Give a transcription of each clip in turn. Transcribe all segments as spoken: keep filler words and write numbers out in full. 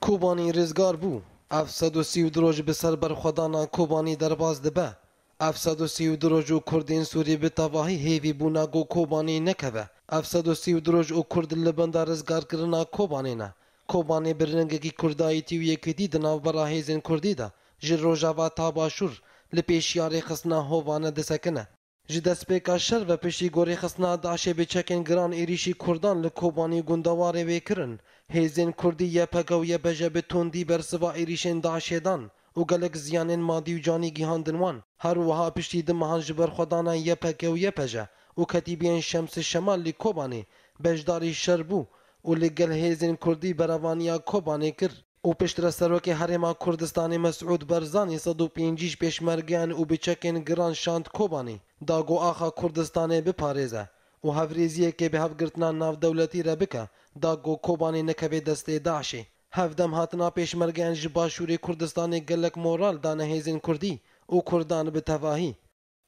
Kobanî rizgar bû. Ev sed û sî û du roj bi ser berxwedana Kobanî derbas dibe. Ev sed û sî û du roj û Kurdên Sûrî bi tevahî hêvî bûna ku Kobanî nekeve. Ev sed û sî û du roj û Kurd li benda rizgarkirina Kobanê ne. Kobanê bi rengekî Kurdayîtî û yekîtî di navbera hêzên Kurdî de ji rojava ta başûr li pêşiya rêxistina Hovane disekine. Ji destpêka şer ve piştî ku rêxistina DAIŞê bi çekên giran êrîşî Kurdan li Kobanî û gundewarê wê kirin, hêzên Kurdî Y P G û Y P J bi tundî bersiva êrîşên DAIŞê dan û gelek ziyanên madî û canî gihandin wan. Her wiha piştî du mehan ji berxwedana Y P G û Y P J û ketîbiyên Şems Şemal li Kobanê beşdarî şer bû û li gel hêzên Kurdî berevaniya Kobanê kir. Û piştre Serokê Herêma Kurdistanê Mesûd Barzanî sed û pêncî ji pêşmergeyan û bi çekên giran şand Kobanê, da ku axa Kurdistanê biparêze û hevrêziyekê bi hevgirtina navdewletî re bike, da ku Kobanê nekeve destê DAIŞê. Hevdem hatina pêşmergeyan ji Başûrê Kurdistanê gelek moral dane hêzên Kurdî û Kurdan bi tevahî.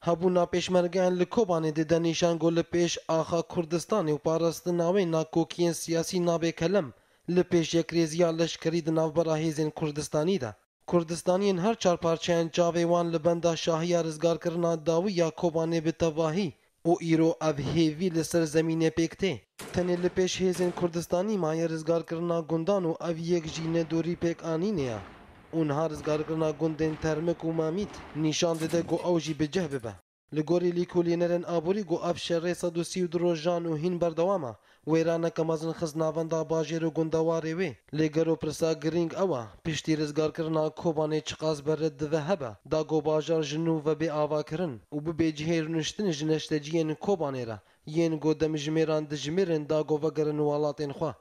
Hebûna pêşmergeyan li Kobanê dide nîşan ku li pêş axa Kurdistanê û parastina wê nakokiyên siyasî nabê kelem, li pêş yekrêziya leşkerî di navbera hêzên Kurdistanî de. Kurdistaniyên her çar parçeyên çavê wan li benda şahiya rizgarkirina dawî ya Kobanê bi tevahî û îro ev hêvî li ser zemînê pêk tê. Tenê li pêş hêzên Kurdistanî maye rizgarkirina gundan û ev yek jî nedûrî pêkanînê ye. Û niha rizgarkirina gundên Termik û Mamît nîşan dide ku ew jî bi cih bibe. Li gorî lîkolînerên aborî ku ev şerê sed û sî û du rojan û hîn berdewam e, wêraneke mezin xist navenda bajêr û gundewarê wê. Lê gelo pirsa girîng ew e, piştî rizgarkirina Kobanê çiqas beret dive hebe, da ku bajar ji nû ve bê avakirin û bibe cihê rûniştin ji neşteciyên Kobanê re, yên ku demjimêran dijimêrin da ku vegerin welatên xwe.